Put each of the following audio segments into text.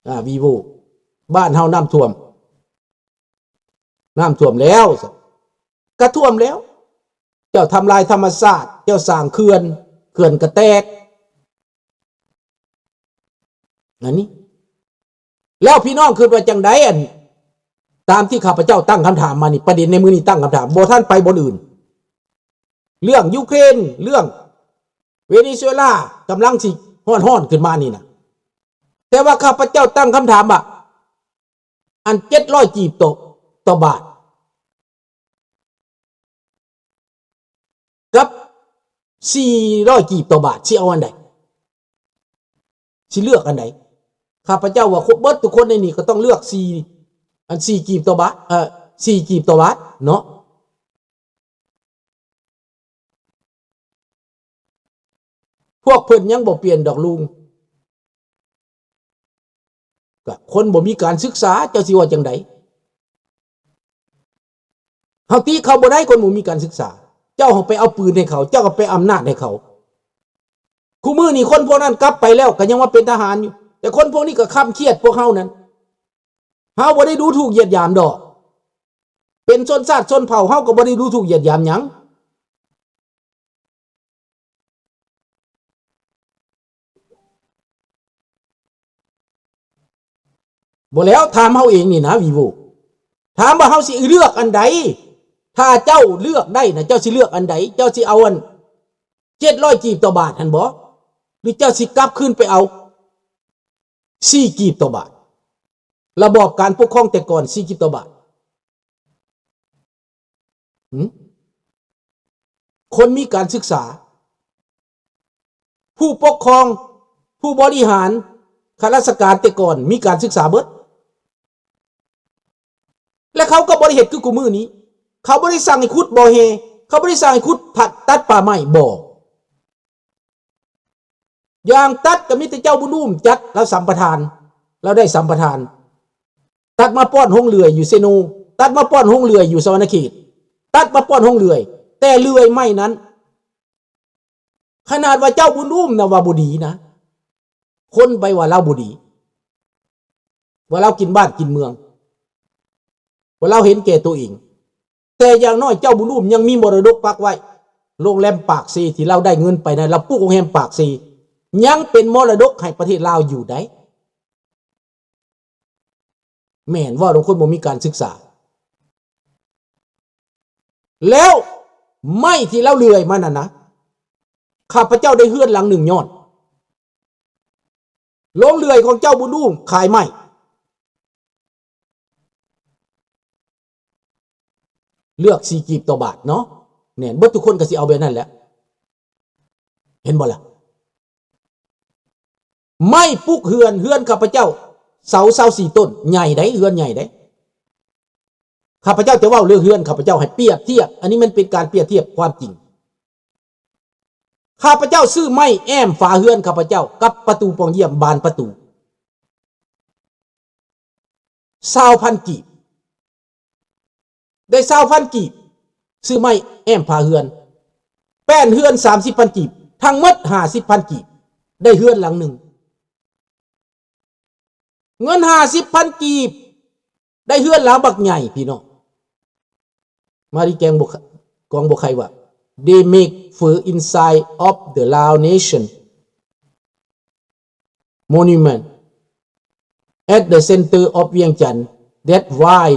ອາ ວີໂວ້ ບ້ານເຮົານ້ຳຖ້ວມ ນ້ຳຖ້ວມແລ້ວ ກະຖ້ວມແລ້ວ ເຈົ້າທຳລາຍທຳມະຊາດ ເຈົ້າສ້າງເຂື່ອນ ເຂື່ອນກະແຕກ ອັນນີ້ ແລ້ວພີ່ນ້ອງຄິດວ່າຈັ່ງໃດ? ອັນ ຕາມທີ່ຂ້າພະເຈົ້າຕັ້ງຄຳຖາມມານີ້ ປະເດັນໃນມື້ນີ້ຕັ້ງຄຳຖາມ ບໍ່ທັນໄປບ່ອນອື່ນ ເລື່ອງຢູເຄຣນ ເລື່ອງເວເນຊູເອລາ ກຳລັງຊິຮ້ອນໆຂຶ້ນມານີ້ນະ ແຕ່ວ່າຂ້າພະເຈົ້າຕັ້ງຄຳຖາມວ່າ ອັນເຈັດຮ້ອຍກີບຕໍ່ ຕໍ່ບາດ ກັບສີ່ຮ້ອຍກີບຕໍ່ບາດ ຊິເອົາອັນໃດ? ຊິເລືອກອັນໃດ? ຂ້າພະເຈົ້າວ່າຄົນ ເບິດທຸກຄົນໃນນີ້ກໍຕ້ອງເລືອກສີ່ ອັນສີ່ກີບຕໍ່ບາດ ເອີ ສີ່ກີບຕໍ່ບາດເນາະ. ພວກເພິ່ນຍັງບໍ່ປ່ຽນດອກລຸງ ກະຄົນບໍ່ມີການສຶກສາ ເຈົ້າຊິເວົ້າຈັ່ງໃດ? ເຮົາຕິເຂົາບໍ່ໄດ້ ຄົນບໍ່ມີການສຶກສາ ເຈົ້າເອົາໄປເອົາປືນໃຫ້ເຂົາ ເຈົ້າກໍໄປອຳນາດໃຫ້ເຂົາ ຄູ່ມື້ນີ້ຄົນພວກນັ້ນກັບໄປແລ້ວກໍຍັງມາເປັນທະຫານຢູ່ ແຕ່ຄົນພວກນີ້ກໍຄ້ຳຄຽດພວກເຮົານັ້ນ ເຮົາບໍ່ໄດ້ດູຖູກຢຽດຫຍາມດອກ ເປັນຊົນຊາດຊົນເຜົ່າ ເຮົາກໍບໍ່ໄດ້ດູຖູກຢຽດຫຍາມຫຍັງ. ບໍ່ແລ້ວ ຖາມເຮົາເອງນີ້ນະ ວີໂວ້ ຖາມວ່າເຮົາຊິເລືອກອັນໃດ? ຖ້າເຈົ້າເລືອກໄດ້ນະ ເຈົ້າຊິເລືອກອັນໃດ? ເຈົ້າຊິເອົາອັນເຈັດຮ້ອຍກີບຕໍ່ບາດຫັ້ນບໍ? ຫຼືເຈົ້າຊິກັບຄືນໄປເອົາສີ່ກີບຕໍ່ບາດ? ລະບອບການປົກຄອງແຕ່ກ່ອນສີ່ກີບຕໍ່ບາດ. ຫື? ຄົນມີການສຶກສາ ຜູ້ປົກຄອງ ຜູ້ບໍລິຫານ ຂ້າລາຊະການແຕ່ກ່ອນມີການສຶກສາເບິດ ແລະ ເຂົາກໍບໍ່ໄດ້ເຮັດຄືຄູ່ມື້ນີ້ ເຂົາບໍ່ໄດ້ສັ່ງໃຫ້ຂຸດບໍ່ແຮ່ ເຂົາບໍ່ໄດ້ສັ່ງໃຫ້ຂຸດຕັດ ຕັດປ່າໄມ້ບໍ່. ຢ່າງຕັດກໍມີແຕ່ເຈົ້າບຸນອຸ້ມຈັດ ລາວສຳປະທານ ລາວໄດ້ສຳປະທານ ຕັດມາປ້ອນໂຮງເລື່ອຍຢູ່ເຊໂນ ຕັດມາປ້ອນໂຮງເລື່ອຍຢູ່ສະຫວັນນະເຂດ ຕັດມາປ້ອນໂຮງເລື່ອຍ ແຕ່ເລື່ອຍໄມ້ນັ້ນ ຂະໜາດວ່າເຈົ້າບຸນອຸ້ມນະວ່າບໍ່ດີນະ ຄົນໄປວ່າລາວບໍ່ດີ ວ່າລາວກິນບ້ານກິນເມືອງ ວ່າລາວເຫັນແກ່ໂຕເອງ. ແຕ່ຢ່າງໜ້ອຍເຈົ້າບຸນອຸ້ມຍັງມີມໍລະດົກປັກໄວ້ ໂຮງແຮມປາກເຊ ທີ່ລາວໄດ້ເງິນໄປນັ້ນ ລາວປຸກໂຮງແຮມປາກເຊ ຍັງເປັນມໍລະດົກໃຫ້ປະເທດລາວຢູ່ໃດ໋. ແມ່ນ ເວົ້ານຳຄົນບໍ່ມີການສຶກສາ. ແລ້ວໄມ້ທີ່ລາວເລື່ອຍມານັ້ນນະ ຂ້າພະເຈົ້າໄດ້ເຮືອນຫຼັງໜຶ່ງຍ້ອນໂຮງເລື່ອຍຂອງເຈົ້າບຸນອຸ້ມຂາຍໄມ້. ເລືອກສີ່ກີບຕໍ່ບາດເນາະ ແມ່ນ ເບິດທຸກຄົນກໍຊິເອົາແບບນັ້ນແຫຼະ ເຫັນບໍ່ລະ? ໄມ້ປຸກເຮືອນ ເຮືອນຂ້າພະເຈົ້າ ເສົາຊາວສີ່ຕົ້ນ ໃຫຍ່ໃດ໋ ເຮືອນໃຫຍ່ໃດ໋. ຂ້າພະເຈົ້າຈະເວົ້າເລື່ອງເຮືອນຂ້າພະເຈົ້າໃຫ້ປຽບທຽບ ອັນນີ້ມັນເປັນການປຽບທຽບຄວາມຈິງ. ຂ້າພະເຈົ້າຊື້ໄມ້ແອ້ມຝາເຮືອນຂ້າພະເຈົ້າກັບປະຕູປ່ອງຢ້ຽມ ບານປະຕູ ຊາວພັນກີບ ໄດ້ຊາວພັນກີບ ຊື້ໄມ້ແອ້ມຝາເຮືອນ ແປ້ນເຮືອນສາມສິບພັນກີບ ທັງໝົດຫ້າສິບພັນກີບ ໄດ້ເຮືອນຫຼັງໜຶ່ງ. ເງິນຫ້າສິບພັນກີບ ໄດ້ເຮືອນຫຼັງບັກໃຫຍ່ພີ່ນ້ອງ. ມາຣີແກງບົວ ກອງບົວໄຄວ່າ They make fur inside of the Lao Nation monument at the center of Vientiane. That's why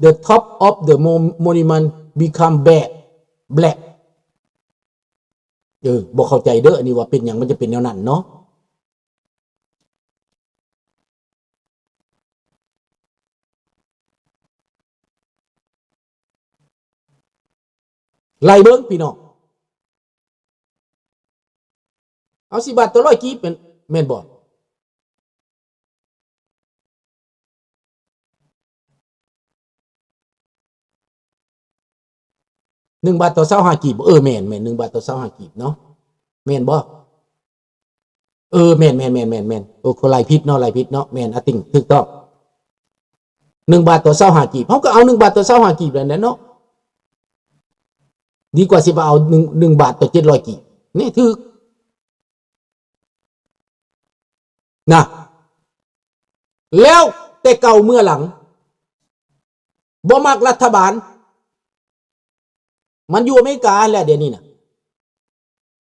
the top of the mo- monument become black black. ເອີ ບໍ່ເຂົ້າໃຈເດີ້ ອັນນີ້ວ່າເປັນຫຍັງມັນຈະເປັນແນວນັ້ນເນາະ. ໄລ່ເບິ່ງພີ່ນ້ອງ ເອົາ ສີ່ບາດຕໍ່ຮ້ອຍກີບ ແມ່ນ ແມ່ນບໍ່? ໜຶ່ງບາດຕໍ່ຊາວຫ້າກີບ ເອີ ແມ່ນ ແມ່ນ ໜຶ່ງບາດຕໍ່ຊາວຫ້າກີບເນາະ ແມ່ນບໍ່? ເອີ ແມ່ນໆໆໆ ໂອ້ ຂ້ອຍໄລ່ຜິດເນາະ ໄລ່ຜິດເນາະ ແມ່ນ ອາຕິງ ຖືກຕ້ອງ ໜຶ່ງບາດຕໍ່ຊາວຫ້າກີບ ເຮົາກໍເອົາໜຶ່ງບາດຕໍ່ຊາວຫ້າກີບນັ້ນແຫຼະເນາະ ດີກວ່າຊິໄປເອົາໜຶ່ງ ໜຶ່ງບາດຕໍ່ເຈັດຮ້ອຍກີບ ນີ້ຖືກ ນະ ແລ້ວແຕ່ເກົ່າເມືອຫຼັງ ບໍ່ມັກລັດຖະບານ ມັນຢູ່ອາເມລິກາແຫຼະດຽວນີ້ນະ.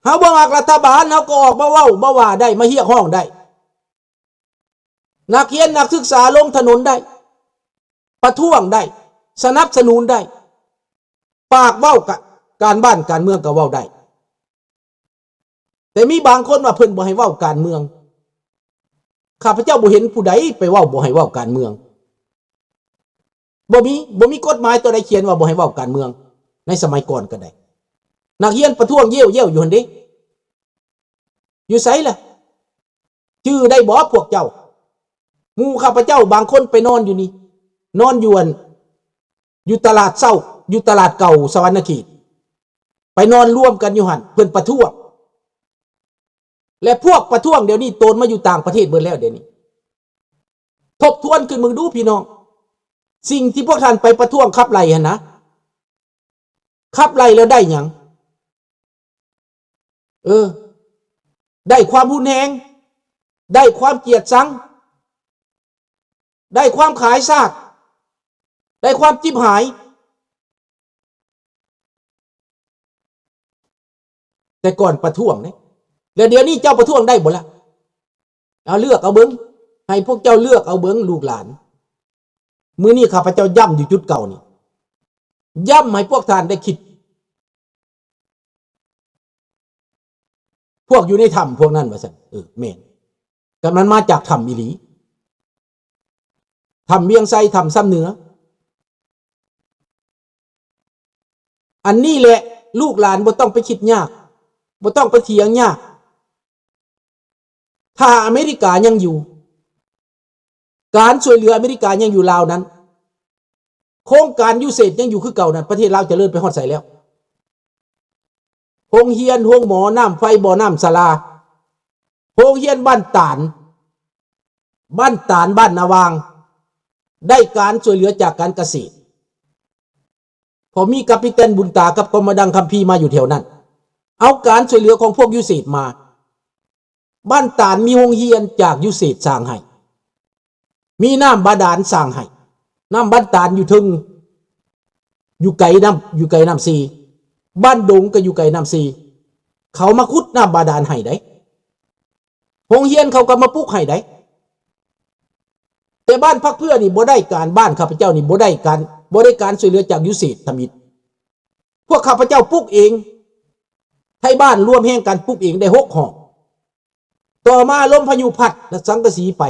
ເຮົາບໍ່ມັກລັດຖະບານ ເຮົາກໍອອກມາເວົ້າມາວ່າໄດ້ ມາຮຽກຮ້ອງໄດ້. ນັກຮຽນນັກສຶກສາລົງຖະໜົນໄດ້ ປະທ້ວງໄດ້ ສະໜັບສະໜູນໄດ້ ປາກເວົ້າກະ ການບ້ານການເມືອງກໍເວົ້າໄດ້. ແຕ່ມີບາງຄົນວ່າເພິ່ນບໍ່ໃຫ້ເວົ້າການເມືອງ. ຂ້າພະເຈົ້າບໍ່ເຫັນຜູ້ໃດໄປເວົ້າບໍ່ໃຫ້ເວົ້າການເມືອງ. ບໍ່ມີ, ບໍ່ມີກົດໝາຍຕົວໃດຂຽນວ່າບໍ່ໃຫ້ເວົ້າການເມືອງ ໃນສະໄໝກ່ອນກໍໄດ້. ນັກຮຽນປະທ້ວງຢ້ຽວໆຢູ່ຫັ້ນເດ້. ຢູ່ໃສລະ? ຈື່ໄດ້ບໍ່ພວກເຈົ້າ? ໝູ່ຂ້າພະເຈົ້າບາງຄົນໄປນອນຢູ່ນີ້, ນອນຢູ່ອັນ, ຢູ່ຕະຫຼາດເຊົ້າ, ຢູ່ຕະຫຼາດເກົ່າສະຫວັນນະເຂດ, ໄປນອນລວມກັນຢູ່ຫັ້ນ, ເພິ່ນປະທ້ວງ. ແລະ ພວກປະທ້ວງດຽວນີ້ໂຕນມາຢູ່ຕ່າງປະເທດເບິດແລ້ວດຽວນີ້. ທົບທວນຂຶ້ນເບິ່ງດູພີ່ນ້ອງ, ສິ່ງທີ່ພວກທ່ານໄປປະທ້ວງຂັບໄລ່ຫັ້ນນະ, ຂັບໄລ່ແລ້ວໄດ້ຫຍັງ? ເອີ ໄດ້ຄວາມຮຸນແຮງ, ໄດ້ຄວາມກຽດຊັງ, ໄດ້ຄວາມຂາຍຊາດ, ໄດ້ຄວາມຈິບຫາຍ. ແຕ່ກ່ອນປະທ້ວງເດ້, ແລ້ວດຽວນີ້ເຈົ້າປະທ້ວງໄດ້ບໍ່ລະ? ເອົາເລືອກເອົາເບິ່ງ, ໃຫ້ພວກເຈົ້າເລືອກເອົາເບິ່ງລູກຫຼານ. ມື້ນີ້ຂ້າພະເຈົ້າຢ້ຳຢູ່ຈຸດເກົ່ານີ້, ຢ້ຳໃຫ້ພວກທ່ານໄດ້ຄິດ. ພວກຢູ່ໃນຖ້ຳພວກນັ້ນວ່າຊັ້ນ. ເອີ ແມ່ນ, ກໍມັນມາຈາກຖ້ຳອີ່ຫຼີ, ຖ້ຳວຽງໄຊ, ຖ້ຳຊຳເໜືອ. ອັນນີ້ແຫຼະ ລູກຫຼານບໍ່ຕ້ອງໄປຄິດຍາກ, ບໍ່ຕ້ອງໄປຖຽງຍາກ. ຖ້າອາເມລິກາຍັງຢູ່, ການຊ່ວຍເຫຼືອອາເມລິກາຍັງຢູ່ລາວນັ້ນ, ໂຄງການຢູເສດຍັງຢູ່ຄືເກົ່ານັ້ນ, ປະເທດລາວຈະເລີນໄປຮອດໃສແລ້ວ? ໂຮງຮຽນ, ໂຮງໝໍ, ນ້ຳໄຟ, ບໍ່ນ້ຳສາລາ, ໂຮງຮຽນບ້ານຕານ, ບ້ານຕານ, ບ້ານນາຫວ່າງ, ໄດ້ການຊ່ວຍເຫຼືອຈາກການກະເສດ. ເພາະມີກາປິແຕນບຸນຕາກັບກອມມາດັງຄຳພີມາຢູ່ແຖວນັ້ນ, ເອົາການຊ່ວຍເຫຼືອຂອງພວກຢູເສດມາ. ບ້ານຕານມີໂຮງຮຽນຈາກຢູເສດສ້າງໃຫ້, ມີນ້ຳບາດານສ້າງໃຫ້. ນ້ຳບ້ານຕານຢູ່ເທິງ, ຢູ່ໄກນ້ຳ, ຢູ່ໄກນ້ຳເຊ, ບ້ານດົງກໍຢູ່ໄກນ້ຳເຊ. ເຂົາມາຂຸດນ້ຳບາດານໃຫ້ໄດ໋. ໂຮງຮຽນເຂົາກໍມາປຸກໃຫ້ໄດ໋. ແຕ່ບ້ານພັກເພື່ອນີ້ບໍ່ໄດ້ການ, ບ້ານຂ້າພະເຈົ້ານີ້ບໍ່ໄດ້ການ, ບໍ່ໄດ້ການຊ່ວຍເຫຼືອຈາກຢູເສດທຳອິດ. ພວກຂ້າພະເຈົ້າປຸກເອງ, ໄທບ້ານລວມແຮງກັນປຸກເອງໄດ້ຫົກຫ້ອງ. ຕໍ່ມາລົມພາຍຸພັດ ແລະ ສັງກະສີໄປ,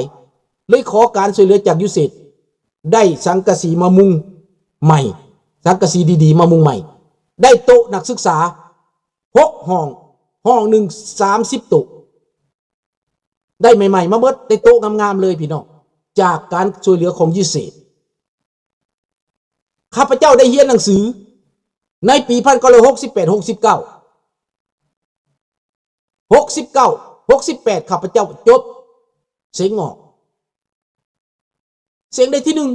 ເລີຍຂໍການຊ່ວຍເຫຼືອຈາກຢູເສດ, ໄດ້ສັງກະສີມາມຸງໃໝ່, ສັງກະສີດີໆມາມຸງໃໝ່, ໄດ້ໂຕະນັກສຶກສາຫົກຫ້ອງ, ຫ້ອງໜຶ່ງສາມສິບໂຕະ. ໄດ້ໃໝ່ໆມາເບິດ, ໄດ້ໂຕະງາມໆເລີຍພີ່ນ້ອງ, ຈາກການຊ່ວຍເຫຼືອຂອງຢູເສດ. ຂ້າພະເຈົ້າໄດ້ຮຽນໜັງສືໃນປີພັນເກົ້າຮ້ອຍຫົກສິບແປດ ຫົກສິບເກົ້າ, ຫົກສິບເກົ້າ ຫົກສິບແປດ ຂ້າພະເຈົ້າຈົບ, ເສັງອອກ, ເສັງໄດ້ທີໜຶ່ງ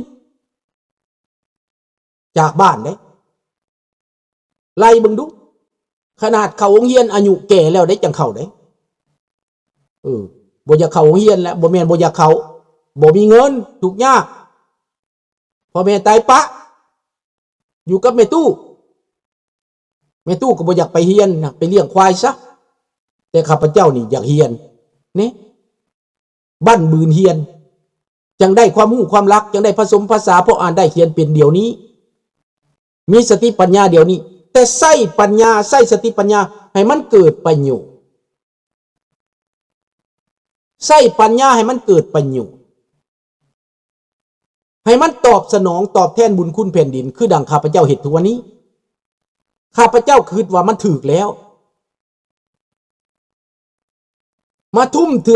ຈາກບ້ານເດ້. ໄລ່ເບິ່ງດູ, ຂະໜາດເຂົ້າໂຮງຮຽນອາຍຸແກ່ແລ້ວໄດ້ ຈັ່ງເຂົ້າເດ້. ເອີ ບໍ່ຢາກເຂົ້າໂຮງຮຽນແລ້ວ, ບໍ່ແມ່ນບໍ່ຢາກເຂົ້າ, ບໍ່ມີເງິນ, ທຸກຍາກ, ພໍ່ແມ່ຕາຍປະ, ຢູ່ກັບແມ່ຕູ້, ແມ່ຕູ້ກໍບໍ່ຢາກໄປຮຽນນະ, ໄປລ້ຽງຄວາຍຊະ. ແຕ່ຂ້າພະເຈົ້ານີ້ຢາກຮຽນເນ, ບັ້ນບືນຮຽນ, ຈັ່ງໄດ້ຄວາມຮູ້ຄວາມຫຼັກ, ຈັ່ງໄດ້ຜະສົມພາສາ, ເພາະອ່ານໄດ້ຂຽນເປັນດຽວນີ້, ມີສະຕິປັນຍາດຽວນີ້. ແຕ່ໃຊ້ປັນຍາ, ໃຊ້ສະຕິປັນຍາໃຫ້ມັນເກີດປະໂຫຍດ, ໃຊ້ປັນຍາໃຫ້ມັນເກີດປະໂຫຍດ, ໃຫ້ມັນຕອບສະໜອງ, ຕອບແທນບຸນຄຸນແຜ່ນດິນ, ຄືດັ່ງຂ້າພະເຈົ້າເຮັດທຸກວັນນີ້. ຂ້າພະເຈົ້າຄິດວ່າມັນຖືກແລ້ວ. ມາທຸ່ມເທ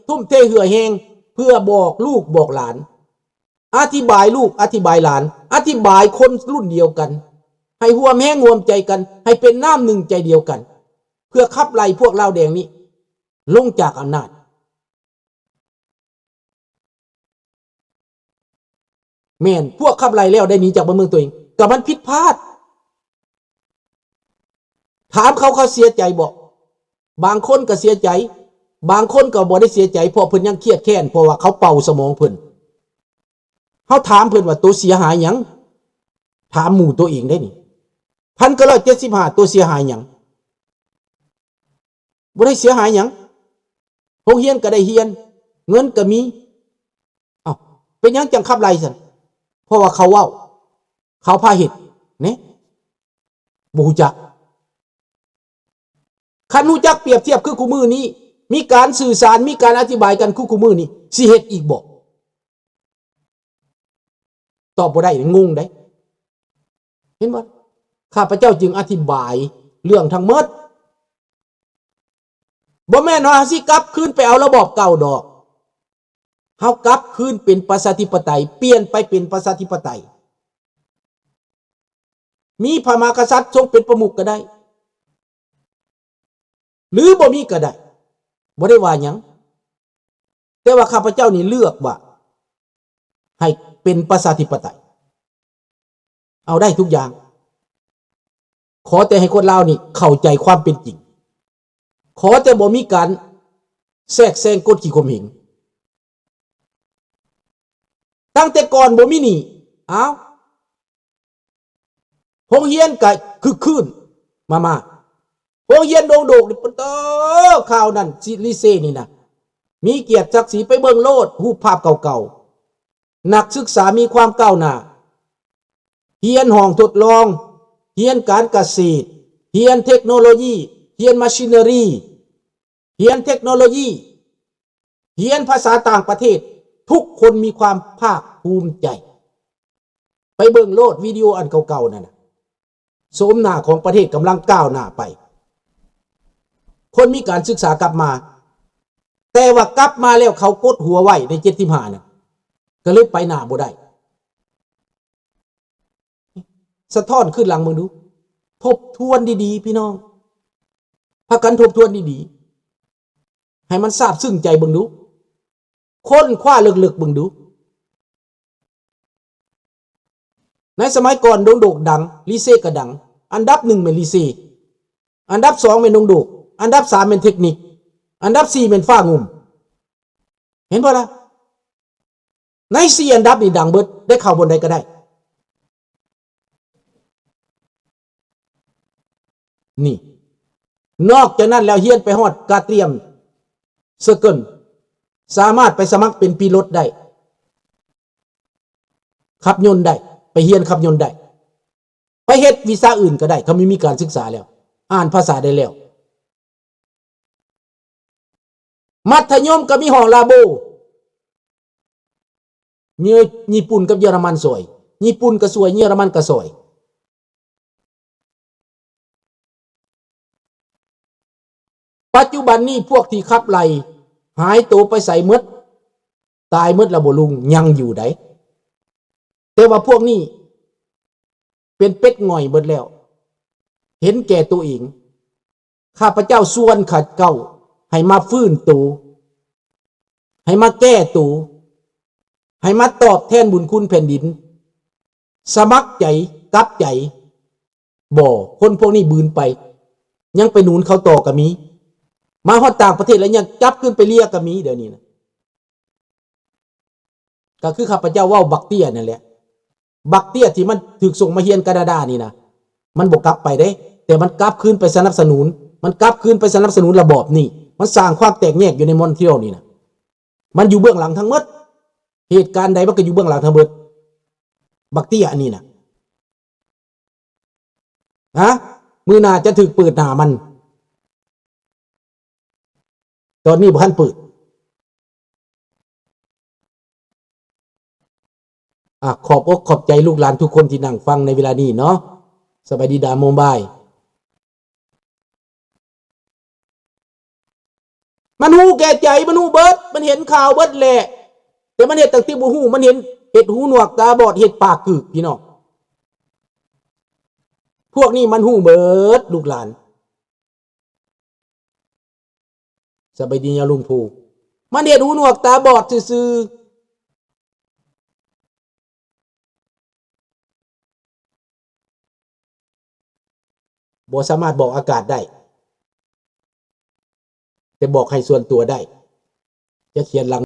ທຸ່ມເທເຫື່ອແຮງເພື່ອບອກລູກບອກຫຼານ, ອະທິບາຍລູກອະທິບາຍຫຼານ, ອະທິບາຍຄົນລຸ້ນດຽວກັນ, ໃຫ້ຮ່ວມແຮງຮ່ວມໃຈກັນ, ໃຫ້ເປັນນ້ຳໜຶ່ງໃຈດຽວກັນ, ເພື່ອຂັບໄລ່ພວກລາວແດງນີ້ລົງຈາກອຳນາດ. ແມ່ນ, ພວກຂັບໄລ່ແລ້ວໄດ້ໜີຈາກບ້ານເມືອງຕົວເອງ, ກໍມັນຜິດພາດ. ຖາມເຂົາ, ເຂົາເສຍໃຈບໍ່? ບາງຄົນກໍເສຍໃຈ, ບາງຄົນກໍບໍ່ໄດ້ເສຍໃຈ, ເພາະເພິ່ນຍັງຄຽດແຄ້ນ, ເພາະວ່າເຂົາເປົ່າສະໝອງເພິ່ນ. ເຮົາຖາມເພິ່ນວ່າ ໂຕເສຍຫາຍຫຍັງ? ຖາມໝູ່ໂຕເອງໄດ້ນີ້ ພັນເກົ້າຮ້ອຍເຈັດສິບຫ້າ ໂຕເສຍຫາຍຫຍັງ? ບໍ່ໄດ້ເສຍຫາຍຫຍັງ. ໂຮງຮຽນກໍໄດ້ຮຽນ, ເງິນກໍມີ. ເອົ້າ, ເປັນຫຍັງຈັ່ງຂັບໄລ່ຊັ້ນ? ເພາະວ່າເຂົາເວົ້າ, ເຂົາພາເຮັດເນາະ. ບໍ່ຮູ້ຈັກ. ຄັນຮູ້ຈັກປຽບທຽບຄືຄູ່ມື້ນີ້, ມີການສື່ສານ, ມີການອະທິບາຍກັນຄືຄູ່ມື້ນີ້, ຊິເຮັດອີກບໍ່? ຕອບບໍ່ໄດ້, ງົງເດ້. ເຫັນບໍ່? ຂ້າພະເຈົ້າຈຶ່ງອະທິບາຍເລື່ອງທັງໝົດ. ບໍ່ແມ່ນວ່າເຮົາຊິກັບຄືນໄປເອົາລະບອບເກົ່າດອກ. ເຮົາກັບຄືນເປັນປະຊາທິປະໄຕ, ປ່ຽນໄປເປັນປະຊາທິປະໄຕ. ມີພະມະຫາກະສັດຊົງເປັນປະມຸກກໍໄດ້ ຫຼື ບໍ່ມີກໍໄດ້, ບໍ່ໄດ້ວ່າຫຍັງ. ແຕ່ວ່າຂ້າພະເຈົ້ານີ້ເລືອກວ່າໃຫ້ເປັນປະຊາທິປະໄຕ, ເອົາໄດ້ທຸກຢ່າງ. ຂໍແຕ່ໃຫ້ຄົນລາວນີ້ເຂົ້າໃຈຄວາມເປັນຈິງ. ຂໍແຕ່ບໍ່ມີການແຊກແຊງກົດຂີ່ຂົ່ມເຫງ. ຕັ້ງແຕ່ກ່ອນບໍ່ມີນີ້, ອ້າວ, ໂຮງຮຽນກະຄຶກຄື້ນມາໆ. ໂຮງຮຽນດົງໂດກນີ້ ປະໂຕ, ຄາວນັ້ນ ຊິ ລິເຊນີ້ນະ, ມີກຽດສັກສີ. ໄປເບິ່ງໂລດຮູບພາບເກົ່າໆ. ນັກສຶກສາມີຄວາມກ້າວໜ້າ, ຮຽນຫ້ອງທົດລອງ, ຮຽນການກະເສດ, ຮຽນເທັກໂນໂລຢີ, ຮຽນມາຊິນເນີຣີ, ຮຽນເທັກໂນໂລຢີ, ຮຽນພາສາຕ່າງປະເທດ, ທຸກຄົນມີຄວາມພາກພູມໃຈ. ໄປເບິ່ງໂລດວິດີໂອອັນເກົ່າໆນັ້ນນະ, ໂສມໜ້າຂອງປະເທດກຳລັງກ້າວໜ້າໄປ. ຄົນມີການສຶກສາກັບມາ, ແຕ່ວ່າກັບມາແລ້ວເຂົາກົດຫົວໄວ້ໃນເຈັດສິບຫ້ານັ້ນ, ກໍເລີຍໄປໜ້າບໍ່ໄດ້. ສະທ້ອນຄືນຫຼັງເບິ່ງດູ. ທົບທວນດີໆ ພີ່ນ້ອງ. ພາກັນທົບທວນດີໆ. ໃຫ້ມັນຊາບຊຶ້ງໃຈເບິ່ງດູ. ຄົ້ນຄວ້າເລິກໆເບິ່ງດູ. ໃນສະໄໝກ່ອນດົງໂດກດັງ, ລິເຊກໍດັງ. ອັນດັບໜຶ່ງແມ່ນລິເຊ. ອັນດັບສອງແມ່ນດົງໂດກ. ອັນດັບສາມແມ່ນເທັກນິກ. ອັນດັບສີ່ແມ່ນຟ້າງຸ່ມ. ເຫັນບໍ່ລະ? ໃນສີ່ອັນດັບນີ້ດັງເບິດ, ໄດ້ເຂົ້າບ່ອນໃດກໍໄດ້. ນີ້, ນອກຈາກນັ້ນແລ້ວຮຽນໄປຮອດກາຕຽມເຊີເກີນ, ສາມາດໄປສະໝັກເປັນປີລົດໄດ້, ຂັບຍົນໄດ້, ໄປຮຽນຂັບຍົນໄດ້, ໄປເຮັດວິຊາອື່ນກໍໄດ້, ຖ້າມີ ມີການສຶກສາແລ້ວ, ອ່ານພາສາໄດ້ແລ້ວ. ມັດທະຍົມກໍມີຫ້ອງລາໂບ, ຍີ່ປຸ່ນກັບເຢຍລະມັນຊ່ອຍ, ຍີ່ປຸ່ນກໍຊ່ວຍ, ເຢຍລະມັນກໍຊ່ອຍ. ປັດຈຸບັນນີ້ພວກທີ່ຂັບໄລ່ຫາຍໂຕໄປໃສໝົດ? ຕາຍໝົດແລ້ວບໍ່ລຸງ? ຍັງຢູ່ໃດ໋. ແຕ່ວ່າພວກນີ້ເປັນເປັດຫງອຍເບິດແລ້ວ, ເຫັນແກ່ໂຕເອງ. ຂ້າພະເຈົ້າຊວນເຂົາເຈົ້າໃຫ້ມາຟື້ນໂຕ, ໃຫ້ມາແກ້ໂຕ, ໃຫ້ມາຕອບແທນບຸນຄຸນແຜ່ນດິນ. ສະໝັກໃຈ, ກັບໃຈ. ບໍ່, ຄົນພວກນີ້ບືນໄປ, ຍັງໄປໜູນເຂົາຕໍ່ກໍມີ. ມາຮອດຕ່າງປະເທດແລ້ວຍັງຈັບຂຶ້ນໄປເລຍກໍມີ ດຽວນີ້ນະ. ກໍຄືຂ້າພະເຈົ້າເວົ້າບັກເຕ້ຍນັ້ນແຫຼະ. ບັກເຕ້ຍທີ່ມັນຖືກສົ່ງມາຮຽນການາດານີ້ນະ, ມັນບໍ່ກັບໄປເດ້, ແຕ່ມັນກັບຄືນໄປສະໜັບສະໜູນ, ມັນກັບຄືນໄປສະໜັບສະໜູນລະບອບນີ້. ມັນສ້າງຄວາມແຕກແຍກຢູ່ໃນມອນທຣີອອລນີ້ນະ. ມັນຢູ່ເບື້ອງຫຼັງທັງໝົດ. ເຫດການໃດມັນກໍຢູ່ເບື້ອງຫຼັງທັງເບິດ. ບັກເຕ້ຍອັນນີ້ນະ. ຮະ? ມື້ໜ້າຈະຖືກເປີດໜ້າມັນ. ຕອນນີ້ບໍ່ທັນເປີດ. ອາ, ຂອບອົກຂອບໃຈລູກຫຼານທຸກຄົນທີ່ນັ່ງຟັງໃນເວລານີ້ເນາະ. ສະບາຍດີ ດາໂມງບ່າຍ. ມັນຮູ້ແກ່ໃຈ, ມັນຮູ້ເບິດ, ມັນເຫັນຂ່າວເບິດແຫຼະ, ແຕ່ມັນເຮັດຕັ້ງແຕ່ບໍ່ຮູ້, ມັນເຫັນ, ເຮັດຫູໜວກຕາບອດ, ເຮັດປາກກືກ, ພີ່ນ້ອງ. ພວກນີ້ມັນຮູ້ເບິດ, ລູກຫຼານ. ສະບາຍດີຍາລຸງພູ. ມັນເຮັດຫູໜວກຕາບອດຊື່ໆ. ບໍ່ສາມາດບອກອາກາດໄດ້, ແຕ່ບອກໃຫ້ສ່ວນຕົວໄດ້. ຈະຂຽນຫຼັງ